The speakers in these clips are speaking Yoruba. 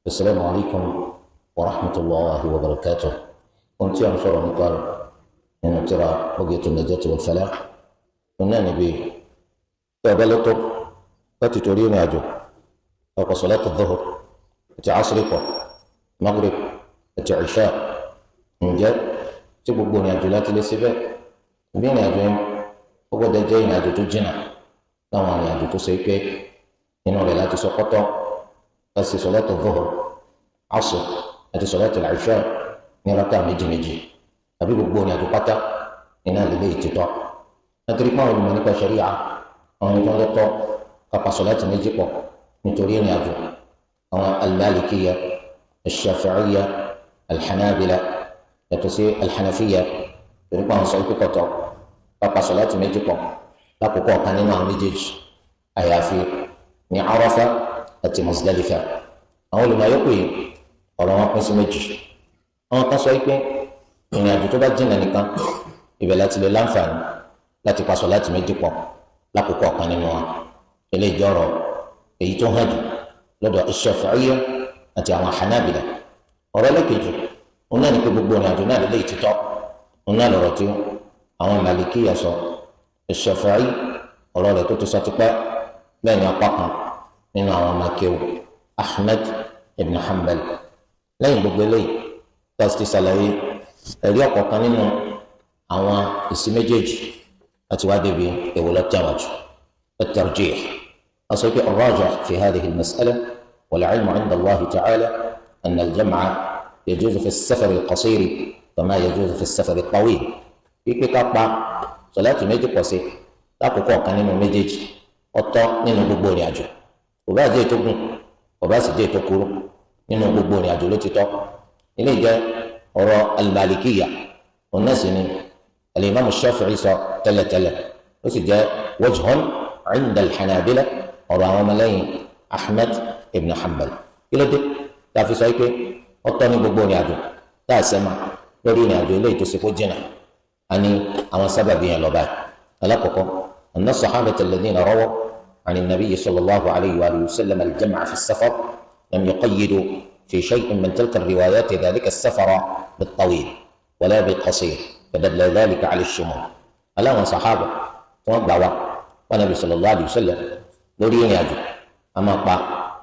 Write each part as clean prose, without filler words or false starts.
السلام عليكم ورحمة الله وبركاته. كنت أنصر نقال إن ترى بقية النجاة والفلاح النبي تابلتك láti torí ìrìn àjò ọ̀pọ̀ sọ̀látù dhuhr àti asri pọ̀ maghrib àti ìṣá. Ǹjẹ́ tí gbogbo ìrìn àjò láti lé síbẹ̀ bí ìrìn àjò yẹn ó gbọ́dọ̀ jẹ́ ìrìn àjò tó jìnnà láwọn ìrìn àjò tó ṣe pé inú rẹ̀ láti sọ pọ́tọ́ láti sọ̀látù dhuhr asr àti sọ̀látù ìṣá ní rákà méjì méjì àbí gbogbo ìrìn àjò pátá iná lè lè títọ́ látìrí pé àwọn olùmọ̀ nípa ṣẹ̀ríà àwọn ẹni tó ń lọ́tọ́ kápá sọláàtì méjì pọ̀ nítorí ìrìn àjò àwọn al-Malikiyya, al-Shafi'iyya, al-Hanabila yàtọ̀ sí al-Hanafiyya torí pé àwọn sọ ikú kọ̀tọ̀ kápá sọláàtì méjì pọ̀ lákòókò ọ̀kan nínú àwọn méjèèjì àyàfi ní Arafa àti Muzdalifa. Àwọn olùmọ̀ọ́yọ́kù yìí ọ̀rọ̀ wọn pín sí méjì. Àwọn kan sọ pé ìrìn àjò tó bá jìnnà nìkan ibẹ̀ láti lè láǹfààní láti pa sọláàtì méjì pọ̀ lákòókò ọ̀kan nínú wọn. Eléyìí ọ̀rọ̀ èyí tó hàn jù lọ́dọ̀ Shafi'iyya àti àwọn Hanabila. Ọ̀rọ̀ lẹ́kẹ̀jù òun náà ní pé gbogbo ìrìn àjò náà lélẹ́yìí títọ́ òun náà lọ̀rọ̀ tí àwọn Malikiyya sọ. Shafi'i ọ̀rọ̀ rẹ̀ tó ti sọ tipẹ́ bẹ́ẹ̀ ni apá kan nínú àwọn ọmọ akéwù Ahmad ibn Hanbal. Lẹ́yìn gbogbo eléyìí tó ti ṣàlàyé ẹ̀rí ọ̀kọ̀ọ̀kan nínú àwọn ìsí méjèèjì àti wá débi èwo ló tẹ̀wọ̀n jù. الترجيح أصيب الراجح في هذه المسألة والعلم عند الله تعالى أن الجمع يجوز في السفر القصير كما يجوز في السفر الطويل. Pípé ká pa sọláàtì méjì pọ̀ sí lákòókò ọ̀kan nínú méjèèjì ọ̀tọ̀ nínú gbogbo ìrìn àjò, kò bá jẹ́ ètò gùn kò bá sì jẹ́ ètò kúrú, nínú gbogbo ìrìn àjò ló ti tọ́. Ilé jẹ́ ọ̀rọ̀ al-Malikiyya, òun náà sì ni al-Imam Shafi'i sọ tẹ́lẹ̀tẹ́lẹ̀, ó sì jẹ́ wajhun عند الحنابلة ọ̀rọ̀ àwọn ọmọlẹ́yìn Ahmed ibn Hanbal. Kí ló dé tá a fi sọ pé ọ̀tọ̀ ní gbogbo ìrìn àjò tá a sẹ́mà lórí ìrìn àjò eléyìí tó ṣe kó jìnnà? A ní àwọn sábàbí yẹn lọ báyìí. Alákọ̀ọ́kọ́, anna as-sahabata alladhina rawaw عن النبي صلى الله عليه وآله وسلم الجمع في السفر لم يقيدوا في شيء من تلك الروايات ذلك السفر بالطويل ولا بالقصير فدل ذلك على الشمول. aláwọn sàhábà tí wọ́n gbà wá wọn nàbì sallallahu alayhi wa sallam lórí ìrìn àjò a máa pa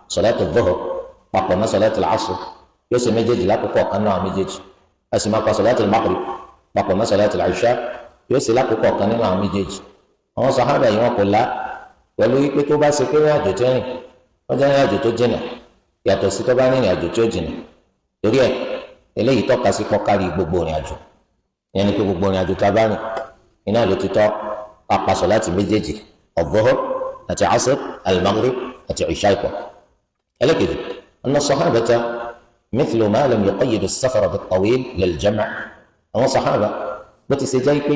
sọláàtì dhuhr papọ̀ mọ́ sọláàtì asr, yóò ṣe méjèèjì lákòókò ọ̀kan náà méjèèjì, a sì máa pa sọláàtì maghrib papọ̀ mọ́ sọláàtì ìṣá, yóò ṣe lákòókò ọ̀kan nínú àwọn méjèèjì. Àwọn sàhábà yìí wọn kò lá pẹ̀lú wípé tó bá ṣe pé ìrìn àjò tó rìn wọ́n jẹ́ ìrìn àjò tó jìnà yàtọ̀ sí tó bá ní ìrìn àjò tó jìnà. Torí ẹ̀ eléyìí tọ́ka sí pọ́kárí gbogbo ìrìn àjò, ìyẹn ni pé gbogbo ìrìn àjò tá a bá rìn iná ló ti tọ́ apá sọláàtì méjèèjì الظهر àti asr, al-maghrib àti ìṣá ìpọ̀. ẹlẹ́kejì, أن الصحابة مثل ما لم يقيد السفر بالطويل للجمع. Àwọn sàhábà bó ti ṣe jẹ́ pé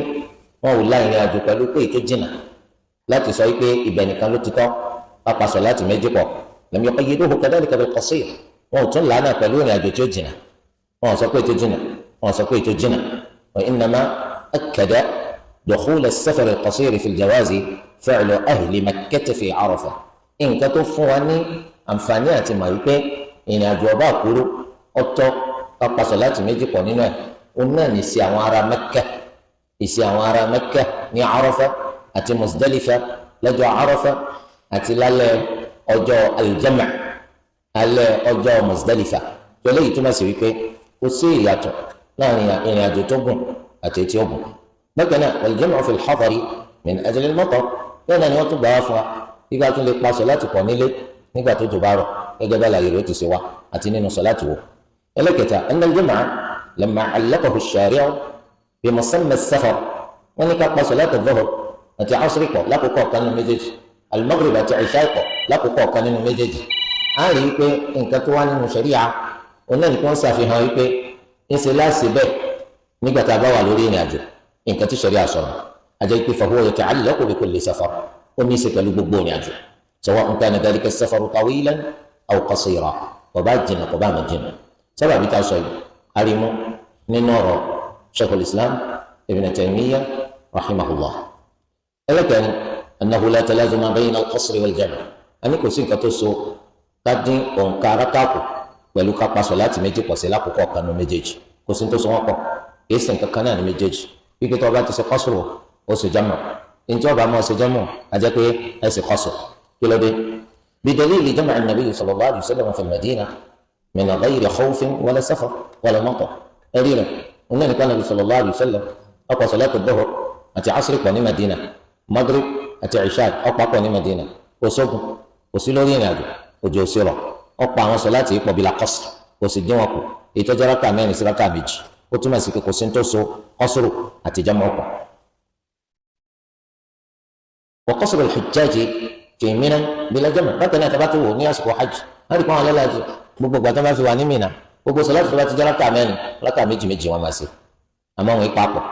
wọn ò la ìrìn àjò pẹ̀lú pé ètò jìnnà láti sọ pé ibẹ̀ nìkan ló ti tọ́ apá sọláàtì méjì pọ̀, لم يقيدوه كذلك بالقصير. Wọn ò tún làánà pẹ̀lú ìrìn àjò tí ó jìnnà, wọn ò sọ pé ètò jìnnà, wọn ò sọ pé ètò jìnnà. وإنما أكد دخول السفر القصير في الجواز فعل أهل مكة في عرفة. Nǹkan tó fún wa ní àǹfààní àti mọ̀ wípé ìrìn àjò ọba àkúrú ọ̀tọ̀ kápá sọ̀láàtì méjì pọ̀ nínú ẹ̀, òun náà ní sí àwọn ará Mẹ́kà, ìsì àwọn ará Mẹ́kà ní Arafa àti Muzdalifa lọ́jọ́ Arafa àti lálẹ́ ọjọ́ al-Jam' alẹ́ ọjọ́ Muzdalifa. Tó léyìí túmọ̀ sí wípé kò sí ìyàtọ̀ láàrin ìrìn àjò tó gùn àti etí ó gùn. Bákan náà, wal-jam'u fi al-hadari min ajli al-matar. Bẹ́ẹ̀ náà ni wọ́n tún gbà wá fún wa kíkà tún lè pa sọ̀láàtì pọ̀ nílé nígbà tó jò bá rọ̀ gẹ́gẹ́ bá láàyè rẹ̀ ó ti ṣe wá àti nínú sọ̀láàtì wò. Ẹlẹ́kẹta, anna al-jam'a lamma 'allaqahu ash-shari'u bi musamma as-safar. Wọ́n ní ká pa sọ̀láàtì dhuhr àti asri pọ̀ lákòókò ọ̀kan nínú méjèèjì, al-maghrib àti ìṣá pọ̀ lákòókò ọ̀kan nínú méjèèjì. A rí i pé nǹkan tó wá nínú ṣẹ̀ríà òun náà ní kí wọ́n ṣàfihàn wípé ńṣe láṣẹ bẹ́ẹ̀ nígbà tá a bá wà lórí ìrìn àjò. Nǹkan tí ṣẹ̀ríà sọ̀rọ̀ àjẹ́ pé fahuwa yata'allaqu bi kulli safar, ó ní í ṣe pẹ̀lú gbogbo ìrìn àjò, sawa'un kana dhalika as-safaru tawilan aw qasira, kò bá jìnnà kò bá má jìnnà. Sábàbí tá a sọ yìí arimu nínú ọ̀rọ̀ Sheikhul Islam Ibn Taymiyyah rahimahullah. Ẹlẹ́kẹ̀rin, annahu la talazuma bayna al-qasri wal-jam'. A ní kò sí nǹkan tó so ká dín òǹkà arákàkù Pẹ̀lú ká pa sọ̀láàtì méjì pọ̀ sí lákòókò ọ̀kan nu méjèèjì, kò sí ní tó so wọ́n pọ̀, kìí sì nǹkan kan náà ní méjèèjì. Wípé tó o bá ti ṣe kọ́sùrù, ó ṣe jámù, ntí ọba máa ṣe jámù, a jẹ́ pé ẹ ṣe kọ́sùrù. Kí ló dé? Bidalili jama'a an-nabiy sallallahu alayhi wa sallam fi al-Madina min ghayri khawfin wala safar wala matar. Ẹ̀rí rẹ̀ oní ẹnìkan, Nabi sallallahu alayhi wa sallam ọkọ̀ salatu dhuhr àti asri pọ̀ ní Madina, Maghrib àti Isha ọ̀pọ̀ pọ̀ ní Madina. Kò sógun, kò sí lórí ìrìn àjò, òjò sí rọ̀, ọ̀pọ̀ àwọn sọ̀láàtì yìí pọ̀ bila qasr, kò sì dín wọn kù, ìtọ́jú rákà mẹ́rin sí rákà méjì. Ó túmọ̀ sí pé kò sí ní tó so qasru àti jámù pọ̀. Wa qasru al-hujjaji fi Mina bila jam'. Bákan náà, tábà tó wò ní àsìkò hajj, wọ́n rí kó àwọn alálàájì, gbogbo ìgbà tó bá fi wà ní Mina, gbogbo sọ̀láàtì tó bá ti jẹ́ rákà mẹ́rin, rákà méjì méjì wọn máa ṣe, àmọ́ wọn papọ̀.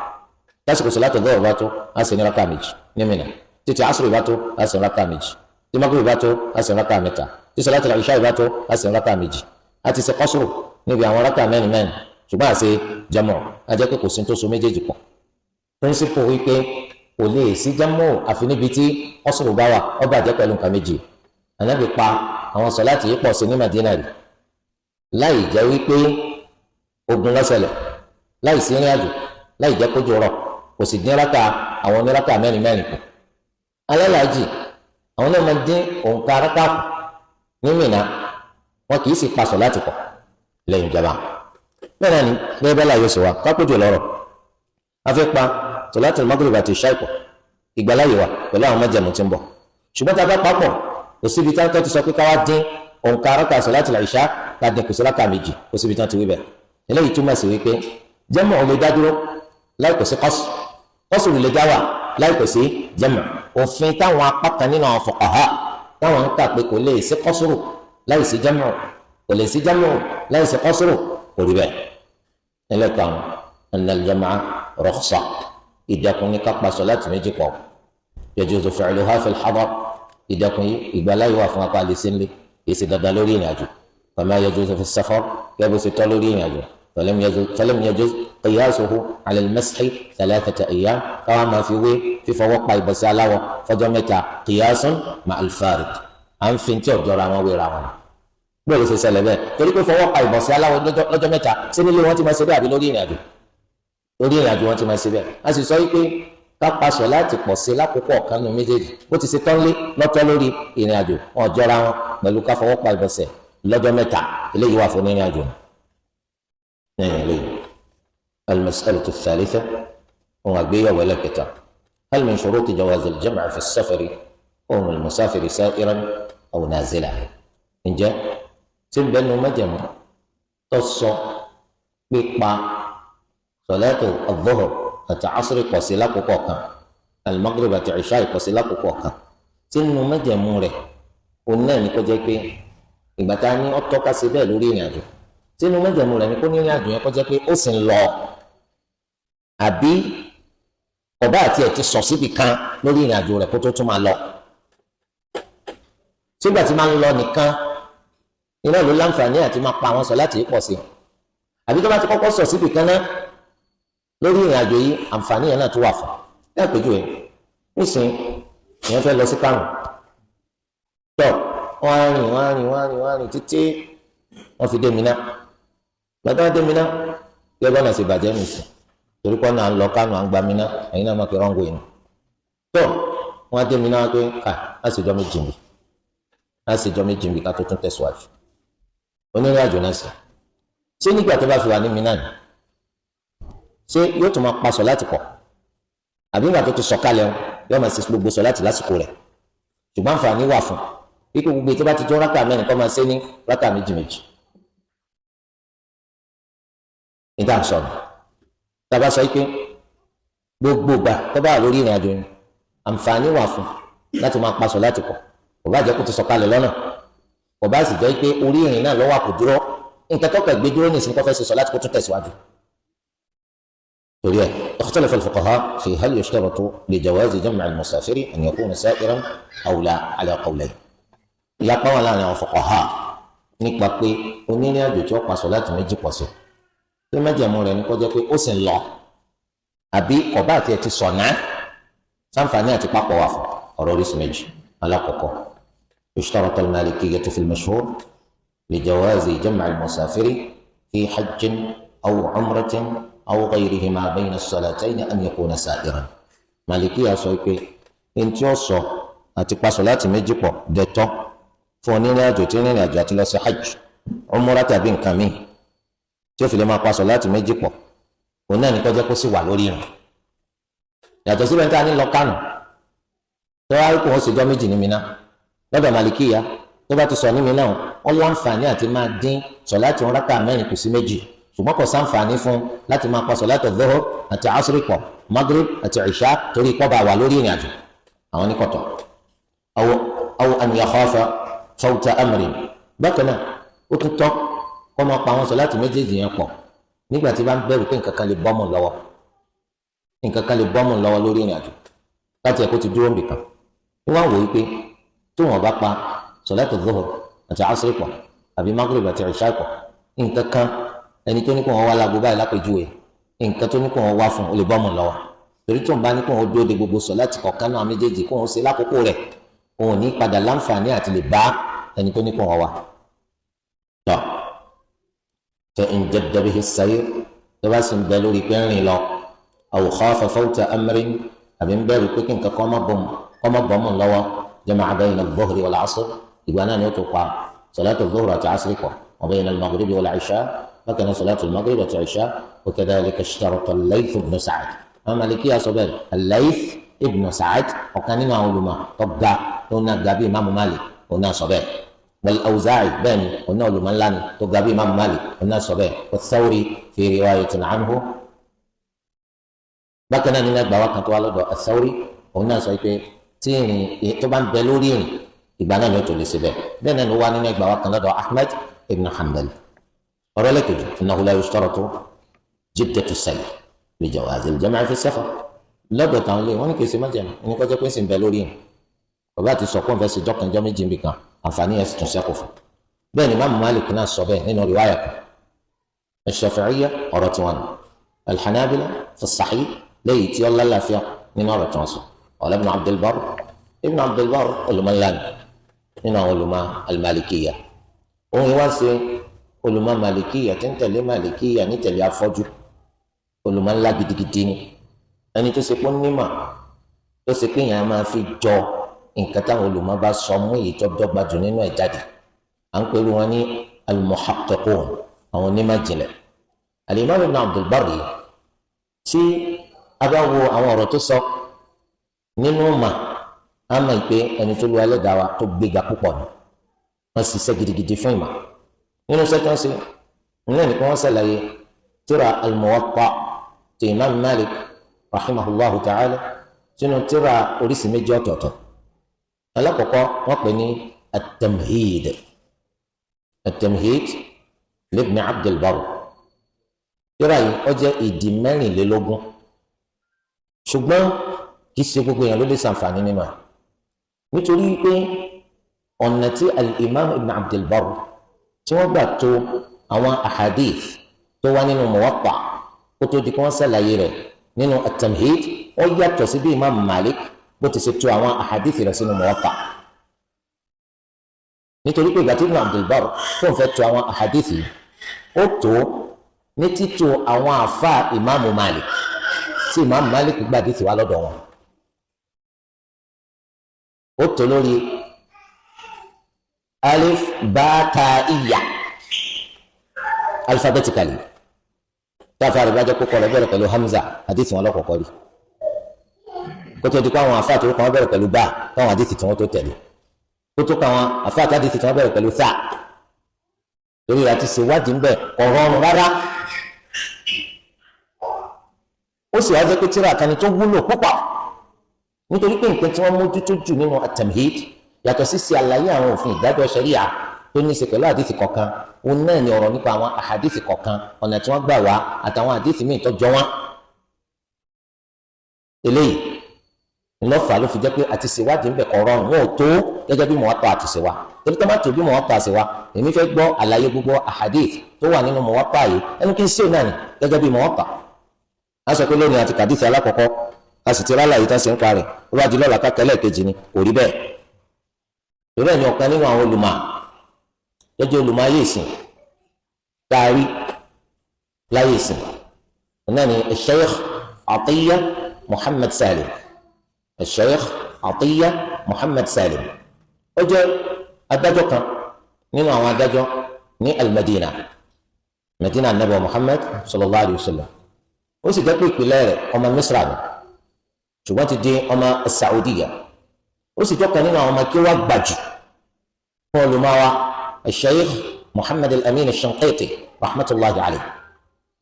Lásìkò sọ̀láàtì dhuhr bá tó, á sì ní rákà méjì ní Mina. Títí asr bá tó, á sì ní rákà méjì. Tí maghrib bá tó, á sì ní rákà mẹ́ta. Tí sọ̀láàtì ìṣá bá tó, á sì ní rákà méjì. A ti ṣe qasru níbi àwọn rákà mẹ́rin mẹ́rin, ṣùgbọ́n àṣe jámù. A jẹ́ pé kò sí tó so méjèèjì pọ̀. Principle wípé kò lè sí jámù àfi níbi tí qasru bá wà, ó bàjẹ́ pẹ̀lú nǹkan méjì. Ànábì pa àwọn sọ̀láàtì yìí pọ̀ sí ní Madina rí láì jẹ́ wípé ogun ló ṣẹlẹ̀, láì sí ìrìn àjò, láì jẹ́ kójú rọ̀, kò sì dín rákà àwọn oníraka mẹ́rin mẹ́rin kù. Alálàájì, àwọn náà máa dín òǹkà rákà kù ní Mínà, wọn kì í sì pa sọ̀láàtì pọ̀ lẹ́yìn ìjọba. Bẹ́ẹ̀ náà ni bẹ́ẹ̀ bẹ́ẹ̀ láyé sọ wa kápẹ́jọ lọ́rọ̀ a fẹ́ pa sọ̀láàtì Maghrib àti ìṣá ìpọ̀, ìgbàláyè wa pẹ̀lú àwọn májẹ̀mú tí ń bọ̀. Ṣùgbọ́n tá a bá papọ̀, kò síbi tí wọ́n ti sọ pé ká wá dín òǹkà rákà sọ̀láàtì ìṣá, ká dín kù sí rákà méjì. Kò síbi tí wọ́n ti wí bẹ́ẹ̀. Eléyìí túmọ̀ sí wípé jẹ́mù ò lè dá dúró láì kò sí qasr, qasr lè dá wà láì kò sí jẹ́mù. Òfin táwọn apá kan nínú àwọn fuqaha táwọn ń kà pé kò lè sí qasru láì sí jẹ́mù, kò lè sí jẹ́mù láì sí qasru, kò rí bẹ́ẹ̀. Ẹlẹ́karùn, anna al-jam'a rukhsa, ìdẹkùn ní ká pa sọ̀láàtì méjì pọ̀. Yajuzu fi'luha fil hadar, ìdẹkùn yìí, ìgbàláyè wà fún apá àlè sílé, kì í ṣe dandan lórí ìrìn àjò. Kama yajuzu fi safar, gẹ́gẹ́ bó ṣe tọ́ lórí ìrìn àjò. Falam yajuz qiyasuhu ala al-mashi thalathata ayyam, káwá máa fi wé fífọwọ́ pa ìbọ̀sẹ̀ aláwọ̀ fọjọ́ mẹ́ta, qiyasun ma'al fariq, à ń fi tí ọ̀jọ́ra wọn wéra wọn. Bóòlù ṣe ṣẹlẹ̀ bẹ́ẹ̀? Torí pé fọwọ́ pa ìbọ̀sẹ̀ aláwọ̀ lọ́jọ́ mẹ́ta, sí nílé wọn ti máa ṣe bẹ́ẹ̀ àbí lórí ìrìn àjò? Lórí ìrìn àjò wọn ti máa ṣe bẹ́ẹ̀. A sì sọ wípé ká pa sọ̀láàtì pọ̀ sí lákòókò ọ̀kan nínú méjèèjì, bó ti ṣe tán lé lọ́tọ́ lórí ìrìn àjò, wọn jọra wọn pẹ̀lú ká fọwọ́ pa ìbọ̀sẹ̀ lọ́jọ́ mẹ́ta. Eléyìí wà fún ìrìn àjò. Lẹ́yìn eléyìí, al-mas'alatu ath-thalitha, ohun àgbéyẹ̀wò ẹlẹ́kẹta: hal min shuruti jawaz al-jam' fi as-safari kawnu al-musafiri sa'iran aw nazila? Ǹjẹ́ tí ń bẹnu májẹ̀mú tó sọ pípa sọ̀láàtù adh-dhuhr àti asri pọ̀ sí lákòókò kan, al-maghrib àti ìṣá pọ̀ sí lákòókò kan, tí nínú májẹ̀mú rẹ̀ òun náà ní kó jẹ́ pé ìgbà tá a ní ó tọ́ka sí bẹ́ẹ̀ lórí ìrìn àjò, tí nínú májẹ̀mú rẹ̀ ní kó ní ìrìn àjò yẹn kó jẹ́ pé ó sì ń lọ, àbí ọba àti ẹ̀ ti sọ síbi kan lórí ìrìn àjò rẹ̀ kó tó tún máa lọ? Sígbà tí máa ń lọ nìkan iná ló láǹfààní àti máa pa àwọn sọ láti pọ̀ sí, àbí tó bá ti kọ́kọ́ sọ síbi kan náà lórí ìrìn àjò yìí, àǹfààní yẹn náà tó wà fún? Ní àpèjúwe nísìnyí, èèyàn fẹ́ lọ sí Kánò tó, wọ́n á rìn, wọ́n á rìn, wọ́n á rìn, wọ́n á rìn títí wọ́n fi dé Mínà. Gbàtà wọ́n dé Mínà, yẹ bọ́nà sì bàjẹ́ nìsín, torí kọ́ náà ń lọ Kánò, à ń gba Mínà, ẹ̀yin náà máa fi rọ́ǹgò yìí tó. Wọ́n á dé Mínà pé ká á sì jọ méjì nbì, á sì jọ méjì nbì ká tó tún tẹ̀síwájú. Onírìn àjò náà sì ṣé nígbà tó bá fi wà ní Mínà ni, ṣé yóò tún máa pa sọ̀láàtì pọ̀, àbí nígbà tó ti sọ̀kalẹ̀ yóò máa ṣe gbogbo sọ̀láàtì lásìkò rẹ̀? Ṣùgbọ́n àǹfààní wà fún wípé gbogbo ètò bá ti jọ rákà mẹ́rin, kó máa ṣe ní rákà méjì méjì. Níta sọ̀rọ̀, tàbá sọ pé gbogbo ìgbà tó bá wà lórí ìrìn àjò yẹn, àǹfààní wà fún láti máa pa sọ̀láàtì pọ̀, kò bá jẹ́ kó ti sọ̀kalẹ̀ lọ́nà, kò bá sì jẹ́ pé orí ìrìn náà lọ́wọ́ kò dúró, nǹkan tó kàn gbé dúró nìsín, kó fẹ́ ṣe sọ̀láàtì kó tún tẹ̀síwájú. Torí ẹ̀, ikhtalafa al-fuqaha fi hal yushtaratu li jawazi jam'i al-musafiri an yakuna sa'iran aw la ala qawlayn. Ìyapa wà láàrin àwọn fuqaha nípa pé onírìn àjò tí ó pa sọ̀láàtì méjì pọ̀ sí, pé májẹ̀mú rẹ̀ ní kó jẹ́ pé ó sì ń lọ, àbí kọ̀bá àti ẹ̀ ti sọ̀nà, sáǹfààní àti papọ̀ wà fún? Ọ̀rọ̀ oríṣi méjì. Alákọ̀ọ́kọ́, اشترط المالكية في المشهور Li jawazi jam'i al-musafiri fi hajjin aw umratin aw ghayrihima bayna as-salatayni an yakuna sa'iran. Malikiya sọ pé ntí ó sọ àti pa sọ̀láàtì méjì pọ̀ dẹ̀tọ́ fún onírìn àjò tí rìnrìn àjò àti lọ sí hajj, umra tàbí nǹkan míì tí ó fi lè máa pa sọ̀láàtì méjì pọ̀, òun náà ní kọjá kó sì wà lórí ìrìn. Yàtọ̀ síbẹ̀ ní ta ní lọ Kánò tó wá kó wọn sì jọ méjì ní Mínà, lọ́dọ̀ Malikiya tó bá ti sọ ní Mínà, ó láǹfààní àti máa dín sọ̀láàtì wọn rákà mẹ́rin kù sí méjì, ṣùgbọ́n kò sáǹfààní fún láti máa pa sọ̀láàtì dhuhr àti asri pọ̀, magrib àti ìṣá, torí kọ́ bá wà lórí ìrìn àjò. Àwọn ní kọ̀tọ̀. Aw an yakhafa fawta amrin. Bákan náà, ó tún tọ́ kó máa pa àwọn sọ̀láàtì méjèèjì yẹn pọ̀ nígbà tí bá ń bẹ̀rù pé nǹkan kan lè bọ́mù lọ́wọ́, nǹkan kan lè bọ́mù lọ́wọ́ lórí ìrìn àjò, láti ẹ̀kọ́ ti dúró nbìkan ní wọ́n wò ó pé tí wọ́n bá pa sọ̀láàtì dhuhr àti asri pọ̀ àbí magrib àti ìṣá pọ̀, nǹkan kan, ẹni tó ní kó wọn wá láago báyìí lápèjúwe, nǹkan tó ní kó wọn wá fún ó lè bọ́mù lọ́wọ́, torí tó ń bá ní kó wọn dúró de gbogbo sọ̀láàtì kọ̀ọ̀kan náà méjèèjì kó wọn ṣe lákòókò rẹ̀, òun ò ní padà láǹfààní àti lè bá ẹni tó ní kó wọn wá. Tọ́ fa in jadda bihi as-sayr, tó bá sì ń bẹ lórí pé ń rìn lọ, aw khafa fawta amrin, àbí ń bẹ̀rù pé kí nǹkan kan má bọ́mù lọ́wọ́, jama'a bayna adh-dhuhri wal-'asr, ìgbà náà ni ó tó pa salatu adh-dhuhri àti asri pọ̀, wa bayna al-maghribi wal-'isha, bákan náà salatu al-maghrib àti ìṣá. Wa kadhalika ishtarata al-Layth ibn Sa'd. Àwọn Malikiya sọ bẹ́ẹ̀. al-Layth ibn Sa'd, ọ̀kan nínú àwọn olùmọ̀ tó ga, tó náà ga bí Imam Malik, òun náà sọ bẹ́ẹ̀. wal-Awza'i, bẹ́ẹ̀ ni, òun náà olùmọ̀ ńlá ni tó ga bí Imam Malik, òun náà sọ bẹ́ẹ̀. wa-Thawri fi riwayatin anhu, bákan náà nínú ẹgbàá wa kan tó wá lọ́dọ̀ al-Thawri, òun náà sọ pé tí ìrìn tó bá ń bẹ lórí ìrìn, ìgbà náà ni ó tó lè ṣe bẹ́ẹ̀. Bẹ́ẹ̀ náà ló wá nínú ẹgbàá wa kan lọ́dọ̀ Ahmad ibn Hanbal. Ọ̀rọ̀ lẹ́kẹ̀jù, innahu la yushtaratu jiddatu sayr li jawazi al-jam'i fi safar. Lọ́dọ̀ táwọn ilé wọn ní kì í ṣe májẹ̀mú ẹni kọjá pé ń sì ń bẹ lórí ìrìn. Bàbá àti sọ pé òun fẹ́ ṣe jọ́kànjọ́ méjì níbi kan, àǹfààní yẹn sì tún ṣẹ́kù fún. Bẹ́ẹ̀ ni Imam Malik náà sọ bẹ́ẹ̀ nínú riwaya kan. Ash-Shafi'iyya, ọ̀rọ̀ tiwọn nù. Al-Hanabila fi sahih, lẹ́yìn tí ó lálàáfíà nínú ọ̀rọ̀ tí wọ́n sọ. Qala Ibn Abdul Barr, Ibn Abdul Barr olùmọ̀ ńlá ni nínú àwọn olùmọ̀ al-Malikiyya. Òun wá sí olùmọ̀ Malikiyya tí ń tẹ̀lé Malikiyya ní tẹ̀lé afọ́jú. Olùmọ̀ ńlá gidigidi ni, ẹni tó ṣe pé nímọ̀, tó ṣe pé èèyàn máa fi jọ nǹkan táwọn olùmọ̀ bá sọ, mú èyí tó dọ́gba jù nínú ẹ̀ jáde. À ń pẹ̀lú wọn ní al-muhaqqiqun, àwọn onímọ̀ jìnlẹ̀. Al-Imam Ibn Abdul Barr, tí a bá wo àwọn ọ̀rọ̀ tó sọ nínú mà, á mọ̀ pé ẹni tó lu ẹlẹ́dàá wa tó gbéga púpọ̀ ni. Wọ́n ṣiṣẹ́ gidigidi fún ìmọ̀. Nínú sẹ́kọ̀nsì nínú ẹnìkan, wọ́n ṣàlàyé tírà al-Muwatta ti Imam Malik rahimahullahu ta'ala sínú tírà oríṣi méjì ọ̀tọ̀ọ̀tọ̀. Alákọ̀ọ́kọ́, wọ́n pè ní at-Tamhid, at-Tamhid libni Abdul Barr. Tírà yìí, ó jẹ́ ìdí 24, ṣùgbọ́n kì í ṣe gbogbo èèyàn ló lè ṣàǹfààní nínú ẹ̀, nítorí pé ọ̀nà tí al-Imam Ibn Abdul Barr tí wọ́n gbà tó àwọn ahadith tó wá nínú Muwatta kó tó di kí wọ́n ṣàlàyé rẹ̀ nínú at-Tamhid, ó yàtọ̀ sí bí Imam Malik bó ti ṣe tó àwọn ahadith rẹ̀ sínú Muwatta, nítorí pé ìgbà tí Ibn Abdul Barr tó ń fẹ́ tó àwọn ahadith yìí, ó tó ní títò àwọn àfa Imam Malik tí Imam Malik gbàdí tiwa lọ́dọ̀ wọn. Ó tó lórí alif bá ta ìyà alphabetically. Táfà rẹ̀ bá jẹ́ kókó rẹ̀ bẹ̀rẹ̀ pẹ̀lú hamza, àdìsí wọn lọ́kọ̀ọ́kọ́ rí, kótó di kó àwọn àfa àtòrúkọ wọn bẹ̀rẹ̀ pẹ̀lú bá, káwọn àdìsí tí wọ́n tó tẹ̀lé, kótó káwọn àfa àtàdìsí tí wọ́n bẹ̀rẹ̀ pẹ̀lú sá. Torí àti ṣèwádìí ń bẹ̀ kò rọrùn rárá. Ó sì wá jẹ́ pé tíra kan ni tó wúlò púpọ̀, nítorí pé nǹkan tí wọ́n mójútó jù nínú at-Tamhid, yàtọ̀ sí ṣe àlàyé àwọn òfin ìdájọ́ ṣẹ̀ríà tó ní í ṣe pẹ̀lú àdìsí kọ̀ọ̀kan, òun náà ni ọ̀rọ̀ nípa àwọn àhàdìsí kọ̀ọ̀kan, ọ̀nà tí wọ́n gbà wá àtàwọn àdìsí míì tó jọ wọ́n. Eléyìí ńlọ́fà ló fi jẹ́ pé àti ṣèwádìí ń bẹ̀ kọ́ rọrùn. Wọn ò tó gẹ́gẹ́ bí Muwatta àti ṣèwà, torí tó má tó bí Muwatta ṣèwà, èmi fẹ́ gbọ́ àlàyé gbogbo àhàdìsí tó wà nínú Muwatta yìí, ẹnu kí n ṣe náà ni gẹ́gẹ́ bí Muwatta. A sọ pé lónìí àti kàdífì alákọ̀ọ́kọ́, a sì ti rálàyé tán ṣe ń parẹ́, ó bá di lọ́la kákẹ́lẹ́ kejì ni. Kò rí bẹ́ẹ̀. Torí ẹ̀ ní ọ̀kan nínú àwọn olùmọ̀ Lọ́jọ́ olùmọ̀ ayé ìsìn taari láyé ìsìn náà ni Sheikh Atiyya Muhammad Salim. Sheikh Atiyya Muhammad Salim ó jẹ́ adájọ́ kan nínú àwọn adájọ́ ní Al-Madina, Madina Nabi Muhammad sallallahu alayhi wa sallam. Ó sì jẹ́ pé ìpìlẹ̀ rẹ̀ ọmọ Misra ni, ṣùgbọ́n ti di ọmọ Saudiya. Ó sì jẹ́ kan nínú àwọn ọmọ kí wọ́n gbàjù fún olùmọ̀wá Sheikh Muhammad Al-Amin Al-Shanqiti rahmatulahi alayhi,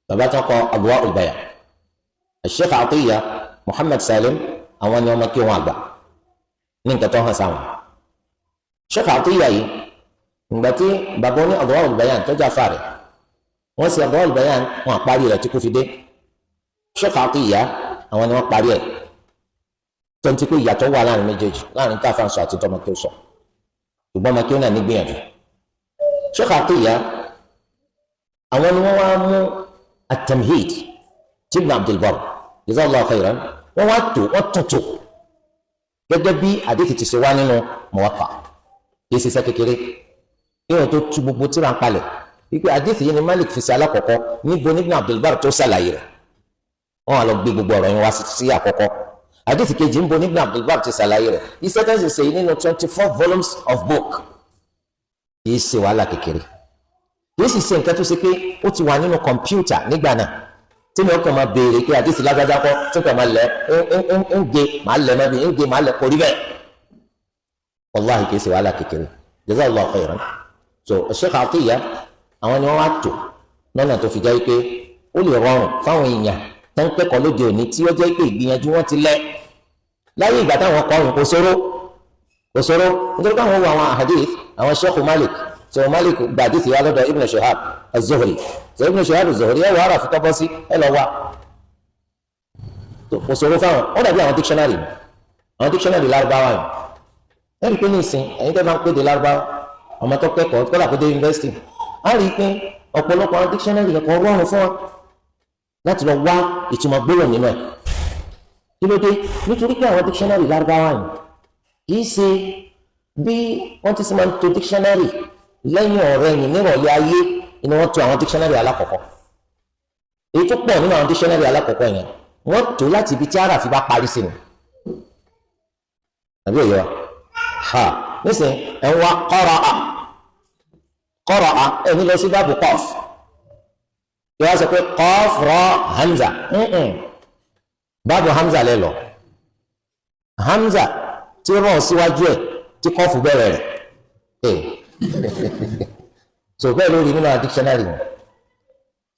bàbá tó kọ Adwa'ul Bayan. Sheikh Atiyya Muhammad Salim, àwọn ni ọmọ kí wọ́n àgbà ní nǹkan tó hàn sáwọn. Sheikh Atiyya yìí, ìgbà tí bàbá oní Adwa'ul Bayan tó jà fàrẹ̀, wọ́n sì Adwa'ul Bayan wọn àparí rẹ̀ tí kò fi dé. Sheikh Atiyya, àwọn ni wọ́n parí ẹ̀, tó ń ti pé ìyàtọ̀ wà láàrin méjèèjì, láàrin tá a fà ń sọ àti tọmọ kí ó sọ, ṣùgbọ́n ọmọ kí ó náà ní gbìyànjú. Sheikh Atiyya, àwọn ni wọ́n wá mú at-Tamhid tí Ibn Abdul Barr jazakallahu khairan, wọ́n wá tó, wọ́n tuntun gẹ́gẹ́ bí àdéhìí ti ṣe wá nínú Muwatta. Kì í ṣiṣẹ́ kékeré kí wọ́n tó tú gbogbo tíra ń palẹ̀ wípé àdéhìí yìí ni Malik fi ṣe alákọ̀ọ́kọ́. Níbo ní Ibn Abdul Barr tó ṣàlàyé rẹ̀? Wọ́n wá lọ gbé gbogbo ọ̀rọ̀ yẹn wá sí àkọ́kọ́. Àdéhìí kejì, ń bo ní Ibn Abdul Barr ti ṣàlàyé rẹ̀? Iṣẹ́ tó ń ṣe yìí nínú 24 volumes of book kì í ṣe wàhálà kékeré, kì í sì ṣe nǹkan tó ṣe pé ó ti wà nínú kọ̀mpútà nígbà náà tí mi kàn máa béèrè pé àdéhìí lágbájá kọ́, tí kàn máa lẹ̀ ń ge màá lẹ̀ mọ́bi ń ge màá lẹ̀, kò rí bẹ́ẹ̀. Wàláhì, kì í ṣe wàhálà kékeré. Jazakallahu khairan. So Sheikh Atiyya, àwọn ni wọ́n wá tò lọ́nà tó fi jẹ́ pé ó lè rọrùn fáwọn èèyàn tó ń kẹ́kọ̀ọ́ lóde òní, tí ó jẹ́ pé ìgbìyànjú wọn ti lẹ̀ láyé ìgbà táwọn kọ́ ọ̀run. Kò ṣòro, kò ṣòro, nítorí káwọn wo àwọn hadith àwọn Sheikh Malik. So Malik gba hadith wa lọ́dọ̀ Ibn Shihab Az-Zuhri. So Ibn Shihab Az-Zuhri, ẹ wọ ara fi tọ́bọ́ sí ẹ lọ wá. Kò ṣòro fáwọn. Ó dàbí àwọn dictionary, àwọn dictionary lárúbáwá yìí. Ẹ rí i pé ní ìsìn, ẹ̀yin tẹ́ bá ń pèdè lárúbáwá, ọmọ tó kẹ́kọ̀ọ́ kọ́lá kó dé yunifásitì, á rí i pé ọ̀pọ̀lọpọ̀ àwọn dictionary yẹn kò rọrùn fún wa láti lọ wá ìtumọ̀ gbólóhùn nínú ẹ̀. Kí ló dé? Nítorí pé àwọn dictionary lárúbáwá yìí, kì í ṣe bí wọ́n ti sì máa ń to dictionary lẹ́yìn ọ̀rẹ́ yìí nírọ̀lẹ́ ayé ni wọ́n to àwọn dictionary alákọ̀ọ́kọ́. Èyí tó pọ̀ nínú àwọn dictionary alákọ̀ọ́kọ́ yẹn, wọ́n tó láti ibi tí àràfi bá parí sí ni, àbí òye wa? Ha, nísìnyí, ẹ̀ ń wá qara'a, qara'a, ẹ̀ ní lọ sí báàbù qaf, yóò wá sọ pé qaf ra hamza. Báàbù hamza lẹ lọ, hamza tí rọ̀ síwájú ẹ̀ tí kọ́ọ̀fù bẹ̀rẹ̀ rẹ̀ ẹ̀. So bẹ́ẹ̀ lórí nínú dictionary wọn.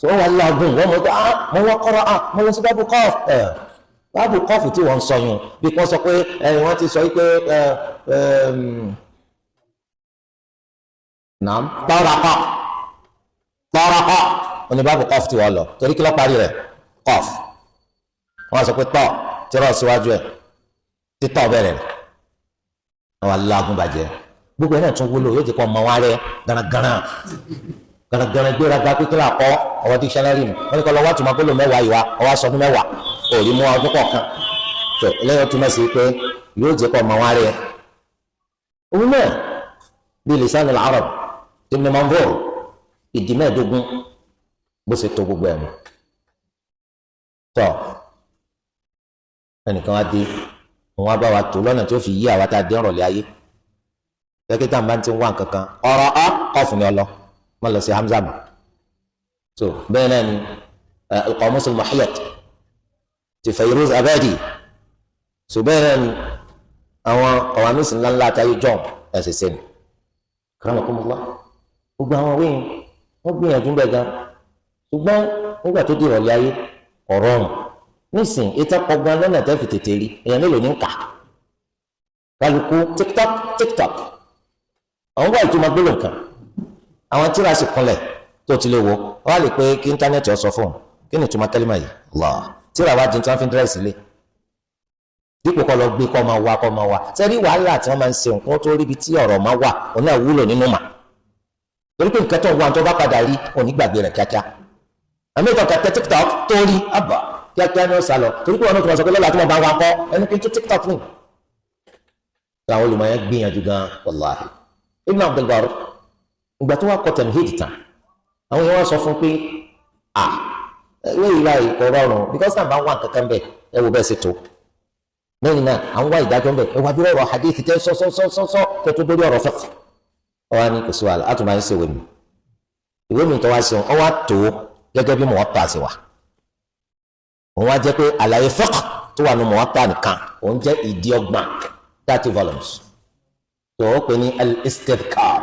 So wọ́n wà lágùn, wọ́n mọ̀ pé, ah, mo wá qara'a, mo lọ sí báàbù qaf ẹ̀. Báàbù kọ́ọ̀fù tí wọ́n ń sọ yun, bí wọ́n sọ pé ẹ̀yìn wọ́n ti sọ pé naam, taraqa, taraqa, oní báàbù kọ́ọ̀fù tí wọ́n lọ, torí kí ló parí rẹ̀? Kọ́ọ̀fù. Wọ́n sọ pé tọ́ tí rọ̀ síwájú ẹ̀ títọ́ bẹ̀rẹ̀ rẹ̀. Àwọn alágún bàjẹ́. Gbogbo ẹ̀ náà tún wúlò, yóò jẹ́ kó ọmọ wa rẹ̀ garagara garagara gbéraga pé kí ló àkọ́ ọwọ́ dictionary nù. Wọ́n ní kọ́ lọ wá tùmọ̀ gbólóhùn 10 yìí wá, ọwọ́ aṣọ ọdún 10 òrí mú ọdún kọ̀ọ̀kan tó lẹ́yìn, túmọ̀ sí pé yóò jẹ́ kó ọmọ wa rẹ̀. Òun náà bí Lisan al-Arab Ibn Manzur, ìdí 15 bó ṣe tó gbogbo ẹ̀ mú tọ́. Ẹnìkan wá dé, òun á bá wa tó lọ́nà tí ó fi yí àwa tá a dé ọ̀rọ̀lẹ́ ayé. Dókítà máa ń ti wá nǹkan kan, ọ̀rọ̀ ọ́ kọ́ọ̀fù ni ọ lọ, má lọ sí hamza mọ́. So bẹ́ẹ̀ náà ni al-Qamus al-Muhit ti Fayruz Abadi. So bẹ́ẹ̀ náà ni àwọn qawamis ńláńlá àtàyè john ẹ̀sẹ̀ sẹ́ni karamakumullah. Gbogbo àwọn wíyìn, wọ́n gbìyànjú bẹ́ẹ̀ gan, ṣùgbọ́n nígbà tó di ìrọ̀lẹ́ ayé, ọ̀rọ̀ ọ̀rùn nísìn ètò ọgbọ́n lọ́nà tẹ́ fi tètè rí. Èèyàn mélòó ní kà? Kálukú tiktok, tiktok, àwọn wá ìtumọ̀ gbólóhùn kan. Àwọn tíra sì kúnlẹ̀ tó ti lè wo, wọ́n á lè pé kí íńtánẹ́ẹ̀tì ọ sọ fún un kí ni ìtumọ̀ kẹ́límà yìí. Allah, tíra wa di tí wọ́n fi ń dírẹ́sì lé, dípò kọ́ lọ gbé kọ́ máa wá, kọ́ máa wá sẹ́rí. Wàhálà tí wọ́n máa ń ṣe nǹkan tó rí ibi tí ọ̀rọ̀ máa wà, òun náà wúlò nínú mà, torí pé nǹkan tó ń wá tó bá padà rí, òní gbàgbé rẹ̀ kíákíá. Àmì ìtàn kẹtẹ tiktok tó rí àbá kíákíá ni ó sá lọ, torí pé wọn náà tó máa sọ pé lọ́la tí wọ́n bá wá kọ́ ẹni pé tó tiktok ní. Àwọn olùmọ̀ yẹn gbìyànjú gan, wàláhì. Ibn Abdul Barr. Ìgbà tó wá kọ Tamhid tán, àwọn èèyàn wá sọ fún pé à ìwé yìí báyìí kò rọrùn, because náà bá ń wá nǹkan kan bẹ́ẹ̀, ẹ wo bẹ́ẹ̀ ṣe tó lẹ́yìn náà, à ń wá ìdájọ́ bẹ́ẹ̀, ẹ wá bí ọ̀rọ̀ hadith tẹ́ sọ́sọ́sọ́sọ́ kẹ́ tó dórí ọ̀rọ̀ fiqh. Ọwọ́ ni kò sí wàhálà, á tún máa ń ṣe ìwé mi. Ìwé mi tó wá sí ọ wá tó gẹ́gẹ́ bí Muwatta ṣe wà. Òun wá jẹ́ pé àlàyé fiqh tó wà ní Muwatta nìkan, òun jẹ́ ìdí 30, 30 volumes, tó o pè ní al-Istidhkar.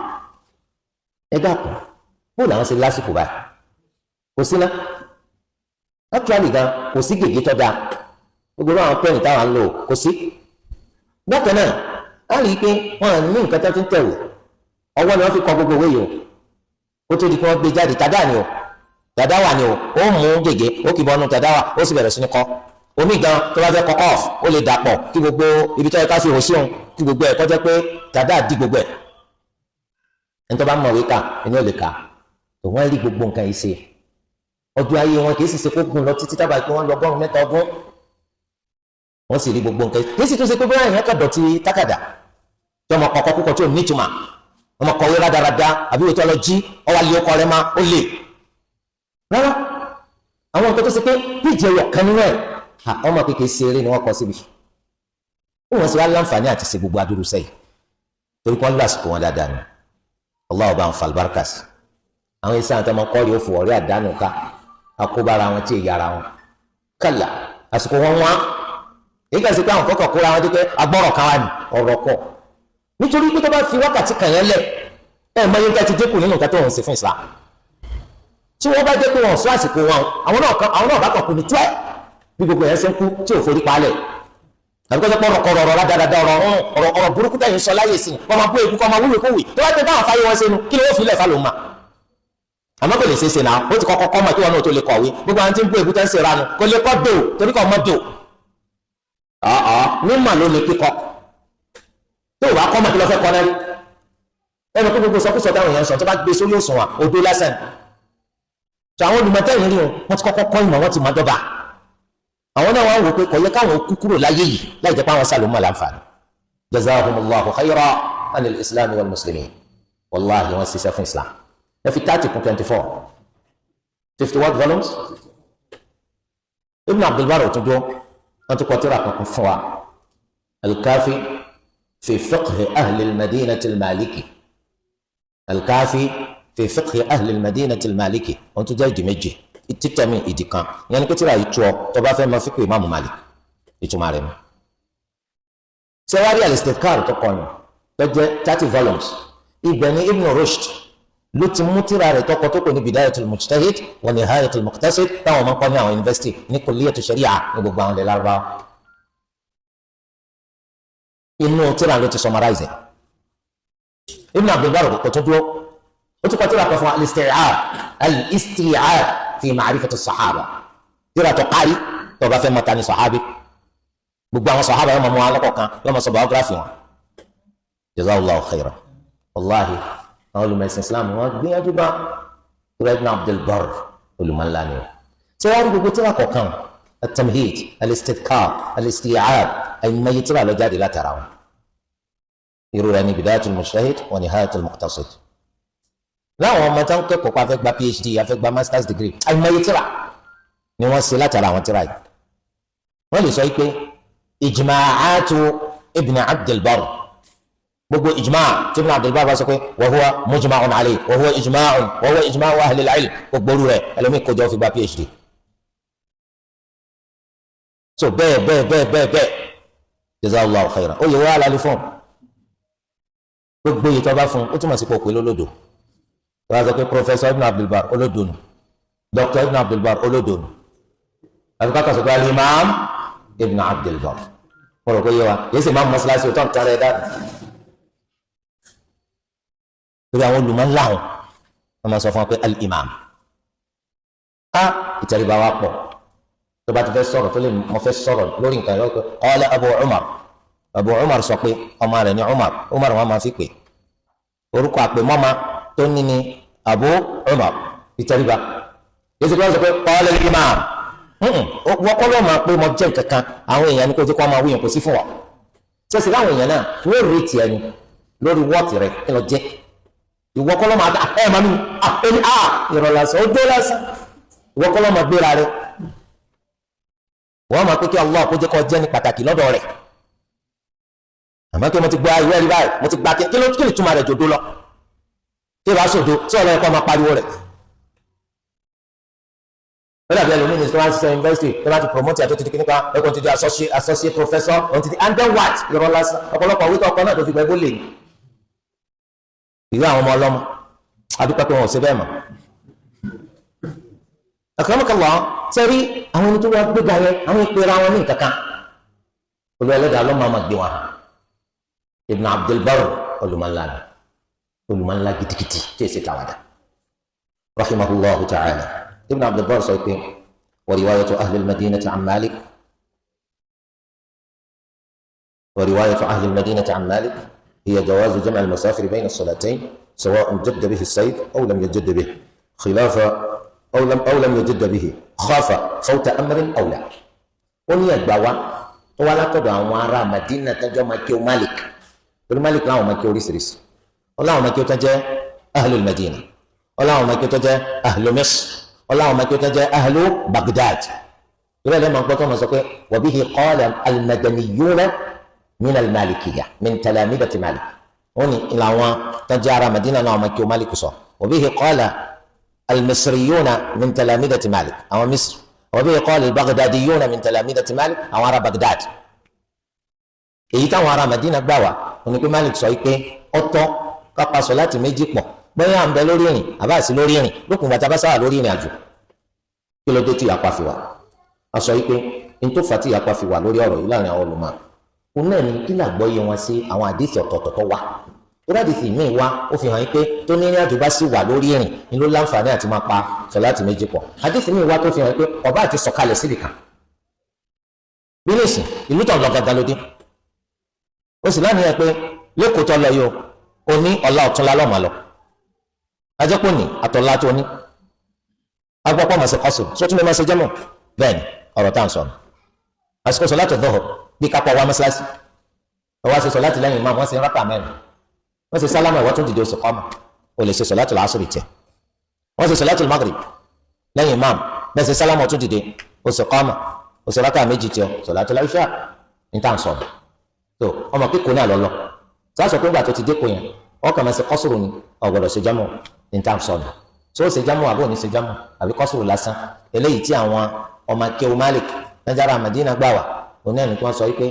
Ẹ dákun, bó làwọn ṣe lásìkò báyìí? Kò sí ná, actually gan kò sí gègé tó dáa, gbogbo àwọn pen táwọn ń lò kò sí. Bákan náà, á rí i pé wọn à ní nǹkan tó fi ń tẹ̀wé, ọwọ́ ni wọ́n fi kọ gbogbo ìwé yìí o. Ó tó di kí wọ́n gbé jáde, tàdá ni o, tàdá wà ni o. Ó mú gègé, ó kì í bọ́nu tàdá wà, ó sì bẹ̀rẹ̀ sí ní kọ́. Omi gan tó bá fẹ́ kọ́ off, ó lè dàpọ̀ kí gbogbo ibi tó yẹ ká fi hò sí òun, kí gbogbo ẹ̀ kọjá pé tàdá di gbogbo ẹ̀. Ẹni tó bá mọ̀wé kà ẹni ò lè kà tó. Wọ́n rí gbogbo nǹkan yìí ṣe. Ọjọ́ ayé wọn kì í sì ṣe kó gùn lọ títí, tábà pé wọ́n lọ 103 ọdún, wọ́n sì rí gbogbo nǹkan yìí. Kì í sì tún ṣe pé bóyá èèyàn kà dọ̀tí tákàdá tí ọmọ kọ̀ọ̀kan kúkọ tí ò nítumọ̀, ọmọ kọ̀wé rádaràda, àbí wòtí ọlọ́jí ọwọ́ alẹ́ ọkọ rẹ máa ó lè rárá. Àwọn nǹkan tó ṣe pé péjì ẹyọ kan nínú ẹ̀, ọmọ kékeré ṣeré ni wọ́n kọ síbi. Ó wọ́n sì wá láǹfààní àti ṣe gbogbo adúrú sẹ́yìn torí kí wọ́n lọ àsìkò wọn dáadáa ni. Allah ọba ń fa àlùbáríkà sí àwọn iṣẹ́ àwọn tó máa kọ́ọ̀rì òfò, ọ̀rẹ́ àdánù ká akóbára wọn tí èyí ara wọn kàlà àsìkò wọn wá. Èyí kà sí pé àwọn kọ́kọ́ kóra wọn dé pé agbọ́rọ̀ kan wà ní ọ̀rọ̀ kọ̀, nítorí pé tó bá fi wákàtí kan yẹn lẹ̀, ẹ̀ mọ iye ti dínkù nínú nǹkan tó ń ṣe fún Islam. Tí wọ́n bá jẹ́ pé wọ́n sọ àsìkò wọn, àwọn náà bá kàn kú ní tíwẹ́ bí gbogbo yẹn ṣe ń kú tí ò forí palẹ̀, àbí kọ́jọ́ pọ̀ ọ̀rọ̀ ọ̀rọ̀ rádaràda, ọ̀rọ̀ ọ̀rọ̀ ọ̀rọ̀ burúkú tẹ̀yìn sọ láyè sí wọ́n máa bú eku kọ́ máa wúwo kówì. Tó bá tẹ báwọn fáyé wọn sẹ́nu, kí ni wọ́n fi lẹ̀ fálọ́ mà? Àmọ́ kò lè ṣeé ṣe náà. Ó ti kọ́kọ́ kọ́ mọ̀ kí wọn náà tó lè kọ̀wé. Gbogbo àwọn tí ń bú eku tẹ́ ń ṣe ranu kò lè kọ́ dò, torí kọ́ mọ́ dò mímọ̀ ló lè kíkọ́. Tó o bá kọ́ mọ̀, kí ló fẹ́ kọ́ náà rí ẹnu kó gbogbo sọkúsọ táwọn èèyàn sọ, tó bá gbé sórí òṣùwọ̀n, odó lásán. Tó àwọn olùmọ̀tẹ́yìn rí wọn, wọ́n ti kọ́kọ́ kọ́ ìmọ̀, wọ́n ti mọ̀ dọ́gba. Àwọn náà wọ́n wò pé kò yẹ káwọn kú kúrò láyé yìí láì jẹ́ pé àwọn sàlùmọ́ láǹfààní. Jazahumullahu khayra anil islam wal muslimin. Wàláhi, wọ́n ṣiṣẹ́ fún Islam. Ẹ fi 30 kún 24, 51 volumes. Ibn Abdulbar ò tún dúró, wọ́n tún kọ tírà kankan fún wa, Alkafi fi fiqhi ahli al-madinati al-maliki. Alkafi fi fiqhi ahli al-madinati al-maliki, wọ́n tún jẹ́ ìdí méjì, títẹ̀mí ìdí kan. Ìyẹn ni pé tírà yìí tú ọ tó bá fẹ́ mọ fíkì ìmáàmù Malik, ìtumọ̀ rẹ̀ mi. Sẹ́wárí al-Istidhkar tó kọyìn tó jẹ́ 30 volumes, ibẹ̀ ni Ibn Rushd ló ti mú tírà rẹ̀ tọkọ tó kò ní Bidayatul Mujtahid wa Nihayatul Muqtasid, táwọn ọmọ kọ́ ní àwọn yunifásitì ní Kulliyatu Sharia ní gbogbo àwọn ilẹ̀ Lárúbáwá. Inú tírà ló ti summarize. Ibn Abdul Barr kò tún dúró, ó tún kọ tírà kan fún al-Isti'ab, al-Isti'ab fi ma'rifati as-sahaba, tírà tó kárí tó bá fẹ́ mọ̀ ta ni sàhábì. Gbogbo àwọn sàhábà yóò mọ̀ mọ́ alọ́kọ̀ọ̀kan, yóò mọ̀ sọ biography wọn. Jazakallahu khairan. Wàláhi, àwọn olùmọ̀ẹ̀sìn Islam, wọn gbìyànjú bá tura. Ibn Abdul Barr, olùmọ̀ńlá ni o. Ṣé wàá rí gbogbo tírà kọ̀ọ̀kan, at-Tamhid, al-Istidhkar, al-Isti'ab, àìmọye tírà ló jáde látara wọn. Irú rẹ̀ ní Bidayatul Mujtahid wa Nihayatul Muqtasid. Láwọn ọmọ tó ń kẹ́kọ̀ọ́ pa fẹ́ gba PhD, afẹ́ gba masters degree, àìmọye tírà ni wọ́n ṣe látara àwọn tírà yìí. Wọ́n lè sọ pé ijma'atu Ibn Abdul Barr, gbogbo ijma' tí Ibn Abdul Barr bá sọ pé wa huwa mujma'un alayhi, wa huwa ijma'un, wa huwa ijma'u ahli al-ilm, gbogbo orú rẹ̀, ẹlòmíì kójọ fi gba PhD. So bẹ́ẹ̀ bẹ́ẹ̀ bẹ́ẹ̀ bẹ́ẹ̀ bẹ́ẹ̀. Jazakallahu khairan. Ó yẹ wọ́n alálẹ́ fún gbogbo yìí tó bá fún, ó túmọ̀ sí pé òpè lólódò. Wọ́n á sọ pé Professor Ibn Abdul Barr olódò nù, Dr. Ibn Abdul Barr olódò nù, àti káka sọ pé al-Imam Ibn Abdul Barr. Mo rò pé yé wa. Yìí sì máa ń mọ́sálásí tó ń tẹ́rẹ̀ ẹ̀ dànù, torí àwọn olùmọ̀ ńlá wọn, wọ́n máa sọ fún wa pé al-Imam. Á ìtẹríba wa pọ̀. Tó bá ti fẹ́ sọ̀rọ̀, tó lè mọ fẹ́ sọ̀rọ̀ lórí nǹkan yọ pé qala Abu Umar. Abu Umar sọ pé ọmọ rẹ̀ ní Umar. Umar wọn máa fi pè orúkọ àpèmọ́ma tó ní ní Abu Umar. Ìtẹríba yìí ti sọ pé qala al-Imam. Wọ́n kọ́ ló máa pé mo jẹ́ nǹkan kan. Àwọn èèyàn ní kó jẹ́ kó máa wíyàn kò sí fún wa ṣèṣì láwọn èèyàn náà wọ́n rí tiẹ̀ ni lórí wọ́ọ̀tì rẹ̀ kí lọ jẹ́. Ìwọ kọ́ ló máa ẹ máa mi ẹni ìrọ̀ lásán, ó dé lásán. Ìwọ kọ́ ló máa gbéra rẹ. Wọ́n máa pé kí Allah kó jẹ́ kó jẹ́ ní pàtàkì lọ́dọ̀ rẹ̀. Àmọ́ kí mo ti gba ìwé ẹ̀rí báyìí, mo ti gba kí ló kí ni túmọ̀ rẹ̀ jòdó lọ. Tí ìbá sòdo, tí ọ̀rọ̀ ẹ̀kọ́ máa pariwo rẹ̀. Ó dàbí ẹlòmíì ní sọ́wọ́n ṣiṣẹ́ university tó bá ti promote àti títí kíníkan, ẹ̀kọ́ ti di associate professor, òun ti di, and then what? Ìrọ̀ lásán. Ọ̀pọ̀lọpọ̀ wíkọ̀ ọkọ náà tó fi gbẹ bó lè ní. Ìwé àwọn ọmọ ọlọ́mọ, adúpẹ́ pé wọn ò ṣe bẹ́ẹ̀ mọ́. Akramakallah, sẹ́rí àwọn ẹni tó wá gbéga yẹn, àwọn ìpera wọn ní nǹkan kan. Olú ẹlẹ́dàá ló máa ma gbé wọn hàn. Ibn Abdul Barr, olùmọ̀nlá ni, olùmọ̀nlá gidigidi tí èsì tàwádà, rahimahullahu ta'ala. Ibn Abdul Barr sọ pé wa riwayatu ahli al-madinati an Malik, wa riwayatu ahli al-madinati an Malik hiya jawazu jam' al-masafir bayna as-salatayn sawa'un jadda bihi as-sayf aw lam yajid bihi khilafa aw lam yajid bihi khafa fawta amrin aw la. Ó ní ẹgbàá wa tó wá látọ̀dọ̀ àwọn ará Madina tẹ́jọ́ máa kí o Malik, torí Malik láwọn máa kí oríṣiríṣi. Ó láwọn máa kí o tó jẹ́ ahlul Madina, ó láwọn máa kí o tó jẹ́ ahlu Misr, ó láwọn máa kí o tó jẹ́ ahlu Baghdad. Ìrẹ́ lẹ́mọ̀ gbọ́ tó máa sọ pé wa bihi qala al-madaniyuna min al-Malikiyya min talamidati Malik. Ó ní làwọn tó jẹ́ ará Madina náà máa kí o Malik sọ. Wa bihi qala al-Misriyuna min talamidati Malik, àwọn Misr. Wa bihi qala al-Baghdadiyuna min talamidati Malik, àwọn ará Baghdad. Èyí táwọn ará Madina gbà wá òní pé Malik sọ pé ọ̀tọ̀ kápá sọ láti méjì pọ̀, bóyá à ń bẹ lórí ìrìn àbá sí lórí ìrìn, lókun bàtà bá sáwà lórí ìrìn àjò. Kí ló dé tí ìyapa fi wà? A sọ pé n tó fà tí ìyapa fi wà lórí ọ̀rọ̀ yìí láàrin àwọn olùmọ̀ òun náà ni kí làgbọ́yé wọn sí àwọn àdìsí ọ̀tọ̀ọ̀tọ̀ tó wà. Torí àdìsí míì wá, ó fi hàn yín pé tó ní ìrìn àjò bá sì wà lórí ìrìn ni ló láǹfààní àti máa pa sọ láti méjì pọ̀. Àdìsí míì wá tó fi hàn yín pé ọba àti sọ̀kalẹ̀ síbì kan bí nìsín ìlú tó ń lọ gangan ló dé, ó sì láníyàn pé lẹ́kọ̀ọ́ tó lọ yìí o ní ọ̀la ọ̀túnla lọ́mọ lọ, ajẹ́pọ̀ ní àtọ̀lá tó ní agbọ́pọ̀ màṣẹ kọ́sù sótún lè máa ṣe jẹ́mọ̀. Bẹ́ẹ̀ ni ọ̀rọ̀ tá à ń sọ nù. Àsìkò sọ láti dọ̀họ̀ bí kápọ̀ wá mọ́ṣáláṣí, ọwọ́ ṣe sọ láti lẹ́yìn imam, wọ́n ṣe rákà mẹ́rin, wọ́n ṣe sálámà, ìwọ́n tún dìde oṣù kọ́mà, o lè ṣe sọ láti làásùrì tẹ̀. Wọ́n ṣe sọ láti magrib lẹ́yìn imam, bẹ́ẹ̀ ṣe sálámà, ó tún dìde oṣù kọ́mà, oṣù rákà méjì tiẹ̀, sọ láti láìṣà ní tá à ń sọ nù. Tó ọmọ kíkó náà lọ lọ sáà sọ pé ńgbà tó ti dé kó yẹn, ọkàn máa ṣe kọ́sùrù ni, ọ̀gbọ́dọ̀ ṣe jámù ní tá à ń sọ nù. Tó ṣe jámù àbí òní ṣe jámù àbí kọ́sùrù lásán? Eléyìí tí àwọn ọmọ akéwù Malik nàìjíríà Madina gbà wá òní ẹni tí wọ́n sọ wípé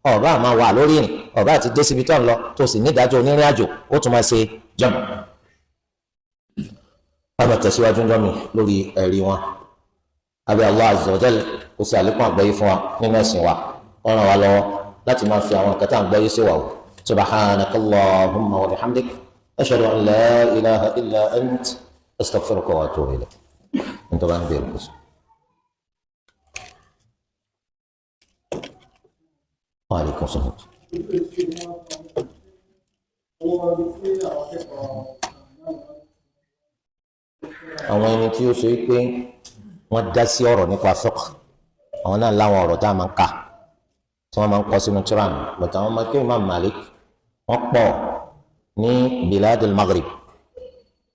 ọba àmà wà lórí ìrìn, ọba àti dé síbi tó ń lọ, tó sì nídàájọ́ onírìn àjò, ó tún máa ṣe jámù. Wọ́n máa tẹ̀síwájú ń dọ́mi lórí ẹ̀rí wọn. Abẹ́ Allah azza wa jalla kó ṣe àlékún àgbọ́yé fún wa nínú ẹ̀sìn wa, ó ràn wá lọ́wọ́ láti máa fi àwọn nǹkan tá à ń gbọ́yé sí wa wò. Subhanakallahumma wa bihamdik, ashhadu an la ilaha illa ant, astaghfiruka wa atubu ilayk. Nítorí wọn bẹ̀rẹ̀ kó sọ. Wa alaikum salaam. Àwọn ẹni tí ó ṣe pé wọ́n dá sí ọ̀rọ̀ nípa fiqh, àwọn náà láwọn ọ̀rọ̀ tá a máa ń kà tí wọ́n máa ń kọ sínú tíráàmù, bàtà àwọn ọmọ Imam Malik wọ́n pọ̀ ní biladul Maghrib.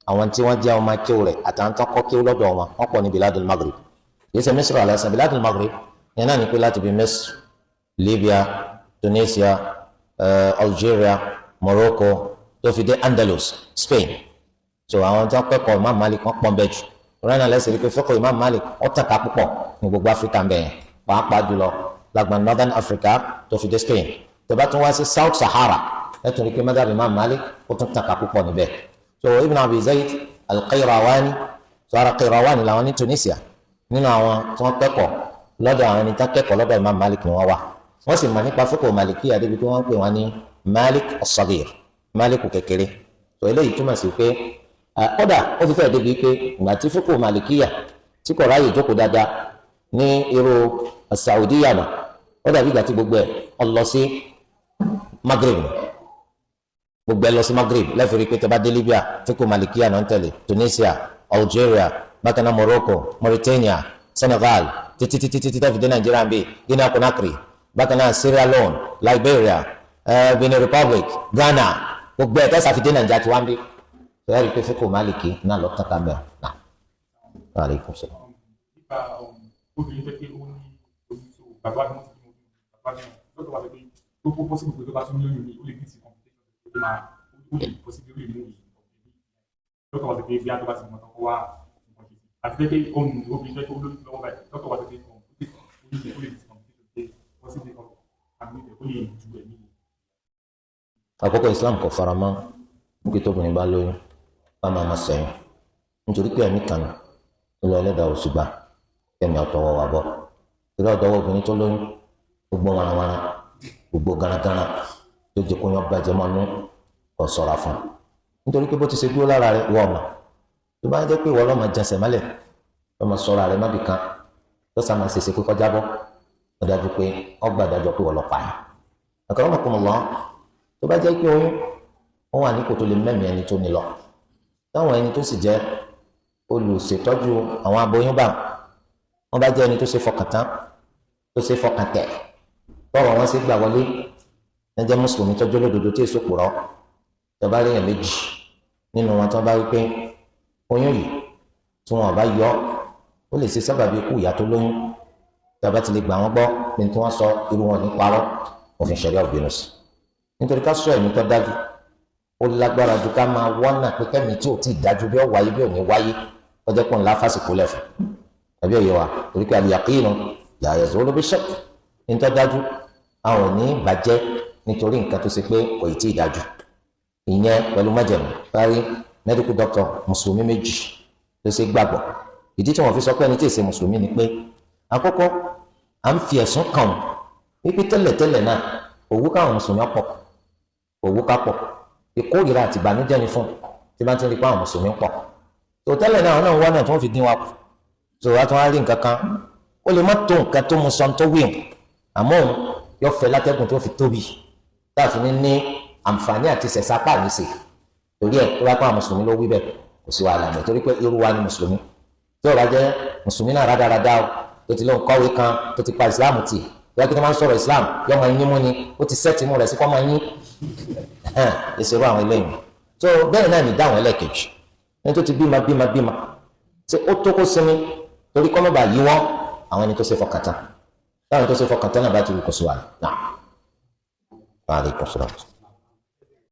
Àwọn tí wọ́n jẹ́ ọmọ akéwò rẹ̀ àtàwọn tó kọ́ kéwò lọ́dọ̀ wọn, wọ́n pọ̀ ní biladul Maghrib. Kìí ṣe Misr alásán, biladul Maghrib yẹn náà ní pé láti bí Misr, Libya, Tunisia, Algeria, Morocco, tó fi dé Andalus, Spain. So àwọn tó kẹ́kọ̀ọ́ Imam Malik wọ́n pọ̀ ń bẹ jù. Rẹ́nà lẹ́sẹ̀ rí pé fiqh Imam Malik ó tàn ká púpọ̀ ní gbogbo Áfíríkà ń bẹ yẹn, pàápàá jùlọ lágbọn Northern Africa tó fi dé Spain. Tó bá tún wá sí South Sahara, ẹtùn rí pé madhab Imam Malik ó tún tàn ká púpọ̀ níbẹ̀. So Ibn Abi Zayd al-Qayrawani, so ara Qayrawani làwọn ní Tunisia, nínú àwọn tí wọ́n kẹ́kọ̀ọ́ lọ́dọ̀ àwọn ẹni tí wọ́n kẹ́kọ̀ọ́ lọ́dọ̀ Imam Malik ni wọ́n wà. Wọ́n sì mọ̀ nípa fiqh Malikiya débi pé wọ́n ń pè wọ́n ní Malik as-Saghir, Malik kékeré. So eléyìí túmọ̀ sí pé kódà ó fi fẹ́ débi pé ìgbà tí fiqh Malikiya tí kò ráyè jókòó dáadáa ní irú Saudiya náà, ó dàbí ìgbà tí gbogbo ẹ̀ ó lọ sí Maghrib, gbogbo ẹ̀ lọ sí Maghrib. Lẹ́fìrí pé tẹ́ bá dé Libya, fiqh Malikiya náà ń tẹ̀lé, Tunisia, Algeria, bákan náà Morocco, Mauritania, Senegal, títí títí títí tẹ́ fi dé Nàìjíríà ń bí Guinea Conakry, bákan náà Sierra Leone, Liberia, Benin Republic, Ghana, gbogbo ẹ̀ tẹ́sà fi dé Nàìjíríà tí wọ́n ń bí. Tó yàrá pé fíkò Málìkì náà lọ tán ká mẹ́rin náà. Aleykum salaam. Nípa obìnrin tó pé ó ní oyún, tó bàbá mi ti bímọ, bàbá mi lọ́dọ̀ wà pé tó kó possible pé tó bá tún lóyún ni ó lè ní ti complication tó máa ó lè possible ó lè mú ìyí lọ́dọ̀ wà pé bí a tó bá ti mọ̀ tán kó wá nǹkan ṣe sí, àti pé ohun obìnrin tó pé ó lóyún lọ́wọ́ báyìí lọ́dọ̀ wà pé oyún ó lè ní ti complication pé possible àmì ó lè ju ẹ̀mí. Àkọ́kọ́, Islam kò fara mọ́ wípé tóbìnrin bá lóyún bá máa ma sẹ́yìn, nítorí pé ẹ̀mí kan ló ẹlẹ́dàá oṣù gbà kẹ́mi ọ̀tọ̀wọ̀ wà bọ̀. Torí ọ̀dọ́wọ́ obìnrin tó lóyún, gbogbo warawara, gbogbo garagara tó jẹ́ kó yán bàjẹ́ mọ́nú, kò sọ̀ra fún un, nítorí pé bó ti ṣe dúró lára rẹ̀ wọ̀ ọ̀mà tó bá jẹ́ pé ìwọ lọ́mọ jẹsẹ̀ mọ́lẹ̀, lọ́mọ sọ̀rọ̀ rẹ̀ mọ́bì kan lọ́sà máa ṣèṣe pé kọjá bọ́, ó dájú pé ọgbà dájọ́ pé wọ́n lọ pààyàn. Akramakumullah, tó bá jẹ́ pé oyún wọn wà nípò tó lè mẹ́mìí ẹni tó ní lọ, táwọn ẹni tó sì jẹ́ olùṣètọ́jú àwọn aboyún bá wọn bá jẹ́ ẹni tó ṣe fọkàn tán, tó ṣe fọkàn tẹ̀, tọrọ wọn sì gbà wọlé, ẹ jẹ́ mùsùlùmí tọ́jú olódodo tí èso pòrọ́, tó bá rí èèyàn méjì nínú wọn tó bá wí pé oyún yìí tí wọn bá yọ ó lè ṣe sábàbí ikú ìyá tó lóyún, tí a bá ti lè gbà wọn gbọ́ pé tí wọ́n sọ irú wọn ní parọ́, òfin ṣẹ̀ríà ò bínú sí, nítorí ká sọ ẹ̀mí tó dájú ó lágbára ju ká máa wọ́nà pé kẹ́mi tí ò tí ì dájú bí ó wáyé bí ò ní wáyé kọjá pọ̀ ńlá fásitì lẹ̀ fún tàbí òye wa, torí pé al-yaqinu la yazulu bi-shakk, nítorí dájú àwọn ò ní bàjẹ́ nítorí nǹkan tó ṣe pé kò tí ì dájú. Ìyẹn pẹ̀lú májẹ̀mú parí medical doctor mùsùlùmí méjì tó ṣe gbàgbọ́. Ìdí tí wọ́n fi sọ pé ẹni tí ì ṣe mùsùlùmí ni pé àkọ́kọ́ à ń fi ẹ̀sùn kàn wọ́n wípé tẹ́lẹ̀tẹ́lẹ̀ náà òwú káwọn mùsùlùmí pọ̀, òwú ká pọ̀, ìkórìíra àti ìbànújẹ́ ni fún tí bá ti rí pé àwọn mùsùlùmí pọ̀ tó tẹ́lẹ̀ náà, àwọn náà wọ́n náà tó ń fi dín wa kù tó wá tó wá rí nǹkan kan, ó lè má tó nǹkan tó mu sọ tó wí, àmọ́ òun yóò fẹ́ látẹ́gùn tó fi tóbi táàfin ní àǹfààní àti sẹ̀sápà ní sè. Torí ẹ̀ tó bá pa àwọn mùsùlùmí ló wí bẹ́ẹ̀, kò sí wàhálà mẹ́, torí pé irú wa ni mùsùlùmí. Tí ó bá jẹ́ mùsùlùmí náà rádaràda o, tó ti lóun kọ́wé kan tó ti pa ìsìláàmù tì, yọ kí tó máa ń sọ̀rọ̀ ìsìláàmù yọ máa yín mú ni, ó ti sẹ́ẹ̀tì mú rẹ̀ sí kọ́ máa yín ìṣòro àwọn eléyìí tó bẹ́ẹ̀ náà ní dáhùn. Ẹlẹ́ẹ̀kejì, ẹni tó ti bímọ bímọ bímọ ṣé ó tó kó sinmi, torí kọ́ mọ́ bá yí wọ́n àwọn ẹni tó ṣe fọkàn tán, táwọn tó ṣe fọkàn tán náà bá ti wù, kò sí wàhálà náà. Aleykum salaam.